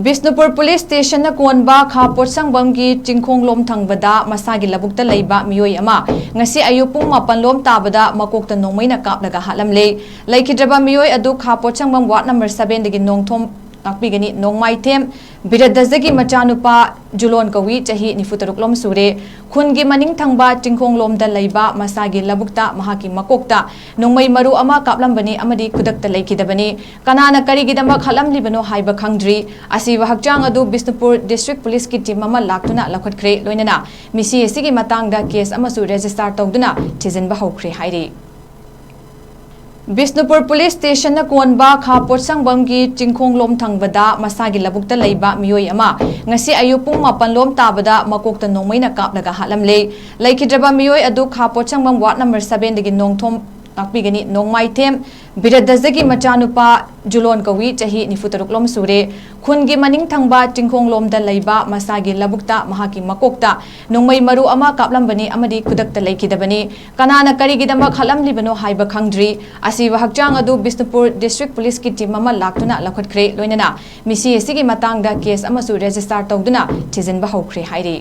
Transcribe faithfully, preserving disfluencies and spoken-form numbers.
Bishnupur police ꯁ꯭ꯇꯦꯁꯟꯅ ꯀꯣꯟꯕ ꯈꯥ ꯄꯣꯠꯁꯪꯕꯝꯒꯤ ꯆꯤꯡꯈꯣꯡꯂꯣꯝ ꯊꯪꯕꯗ ꯃꯁꯥꯒꯤ ꯂꯧꯕꯨꯛꯇ ꯂꯩꯕ ꯃꯤꯑꯣꯏ ꯑꯃ ꯉꯁꯤ ꯑꯌꯨꯛ ꯄꯨꯡ ꯃꯥꯄꯟ ꯂꯣꯝ ꯇꯥꯕꯗ ꯃꯀꯣꯛꯇ ꯅꯣꯡꯃꯩꯅ ꯀꯥꯞꯂꯒ ꯍꯥꯠꯂꯝꯂꯦ꯫ ꯂꯩꯈꯤꯗ꯭ꯔꯕ ꯃꯤꯑꯣꯏ ꯑꯗꯨ ꯈꯥ ꯄꯣꯠꯁꯪꯕꯝ ꯋꯥꯔꯗ ꯅꯝꯕꯔ ꯁꯚꯦꯟꯗꯒꯤ ꯅꯣꯡꯊꯣꯝ ꯉꯥꯛꯄꯤꯒꯅꯤ, ꯅꯣꯡꯃꯥꯏꯊꯦꯝ ꯕꯤꯔꯗꯖꯒꯤ ꯃꯆꯥꯅꯨꯄꯥ ꯖꯨꯂꯣꯟ ꯀꯧꯏ, ꯆꯍꯤ ꯅꯤꯐꯨ ꯇꯔꯨꯛ ꯂꯣꯝ ꯁꯨꯔꯦ꯫ ꯈꯨꯟꯒꯤ ꯃꯅꯤꯡ ꯊꯪꯕ ꯆꯤꯡꯈꯣꯡꯂꯣꯝꯗ ꯂꯩꯕ ꯃꯁꯥꯒꯤ ꯂꯧꯕꯨꯛꯇ ꯃꯍꯥꯛꯀꯤ ꯃꯀꯣꯛꯇ ꯅꯣꯡꯃꯩ ꯃꯔꯨ ꯑꯃ ꯀꯥꯞꯂꯝꯕꯅꯤ ꯑꯃꯗꯤ ꯈꯨꯗꯛꯇ ꯂꯩꯈꯤꯗꯕꯅꯤ꯫ ꯀꯅꯥꯅ ꯀꯔꯤꯒꯤꯗꯃꯛ ꯍꯥꯠꯂꯝꯂꯤꯕꯅꯣ ꯍꯥꯏꯕ ꯈꯪꯗ꯭ꯔꯤ꯫ ꯑꯁꯤꯕ ꯍꯛꯆꯥꯡ ꯑꯗꯨ ꯕꯤꯁꯅꯨꯄꯨꯔ ꯗꯤꯁꯇ꯭ꯔꯤꯛ ꯄꯨꯂꯤꯁꯀꯤ ꯇꯤꯝ ꯑꯃ ꯂꯥꯛꯇꯨꯅ ꯂꯧꯈꯠꯈ꯭ꯔꯦ꯫ ꯂꯣꯏꯅꯅ ꯃꯤꯁꯤ ꯑꯁꯤꯒꯤ ꯃꯇꯥꯡꯗ ꯀꯦꯁ ꯑꯃꯁꯨ ꯔꯦꯖꯤꯁꯇꯥꯔ ꯇꯧꯗꯨꯅ ꯊꯤꯖꯤꯟꯕ ꯍꯧꯈ꯭ꯔꯦ ꯍꯥꯏꯔꯤ꯫ ꯕꯤꯁꯅꯨꯄꯨꯔ ꯄꯨꯂꯤꯁ ꯁ꯭ꯇꯦꯁꯟꯅ ꯀꯣꯟꯕ ꯈꯥ ꯄꯣꯠꯁꯪꯕꯝꯒꯤ ꯆꯤꯡꯈꯣꯡꯂꯣꯝ ꯊꯪꯕꯗ ꯃꯁꯥꯒꯤ ꯂꯧꯕꯨꯛꯇ ꯂꯩꯕ ꯃꯤꯑꯣꯏ ꯑꯃ ꯉꯁꯤ ꯑꯌꯨꯛ ꯄꯨꯡ ꯃꯥꯄꯟ ꯂꯣꯝ ꯇꯥꯕꯗ ꯃꯀꯣꯛꯇ ꯅꯣꯡꯃꯩꯅ ꯀꯥꯞꯂꯒ ꯍꯥꯠꯂꯝꯂꯦ꯫ ꯂꯩꯈꯤꯗ꯭ꯔꯕ ꯃꯤꯑꯣꯏ ꯑꯗꯨ ꯈꯥ ꯄꯣꯠꯁꯪꯕꯝ ꯋꯥꯔꯗ ꯅꯝꯕꯔ ꯁꯚꯦꯟꯗꯒꯤ ꯅꯣꯡꯊꯣꯝ ꯉꯥꯛꯄꯤꯒꯅꯤ, ꯅꯣꯡꯃꯥꯏꯊꯦꯝ ꯕꯤꯔꯗꯖꯒꯤ ꯃꯆꯥꯅꯨꯄꯥ ꯖꯨꯂꯣꯟ ꯀꯧꯏ, ꯆꯍꯤ ꯅꯤꯐꯨ ꯇꯔꯨꯛ ꯂꯣꯝ ꯁꯨꯔꯦ꯫ ꯈꯨꯟꯒꯤ ꯃꯅꯤꯡ ꯊꯪꯕ ꯆꯤꯡꯈꯣꯡꯂꯣꯝꯗ ꯂꯩꯕ ꯃꯁꯥꯒꯤ ꯂꯧꯕꯨꯛꯇ ꯃꯍꯥꯛꯀꯤ ꯃꯀꯣꯛꯇ ꯅꯣꯡꯃꯩ ꯃꯔꯨ ꯑꯃ ꯀꯥꯞꯂꯝꯕꯅꯤ ꯑꯃꯗꯤ ꯈꯨꯗꯛꯇ ꯂꯩꯈꯤꯗꯕꯅꯤ꯫ ꯀꯅꯥꯅ ꯀꯔꯤꯒꯤꯗꯃꯛ ꯍꯥꯠꯂꯝꯂꯤꯕꯅꯣ ꯍꯥꯏꯕ ꯈꯪꯗ꯭ꯔꯤ꯫ ꯑꯁꯤꯕ ꯍꯛꯆꯥꯡ ꯑꯗꯨ ꯕꯤꯁꯅꯨꯄꯨꯔ ꯗꯤꯁꯇ꯭ꯔꯤꯛ ꯄꯨꯂꯤꯁꯀꯤ ꯇꯤꯝ ꯑꯃ ꯂꯥꯛꯇꯨꯅ ꯂꯧꯈꯠꯈ꯭ꯔꯦ꯫ ꯂꯣꯏꯅꯅ ꯃꯤꯁꯤ ꯑꯁꯤꯒꯤ ꯃꯇꯥꯡꯗ ꯀꯦꯁ ꯑꯃꯁꯨ ꯔꯦꯖꯤꯁꯇꯥꯔ ꯇꯧꯗꯨꯅ ꯊꯤꯖꯤꯟꯕ ꯍꯧꯈ꯭ꯔꯦ ꯍꯥꯏꯔꯤ꯫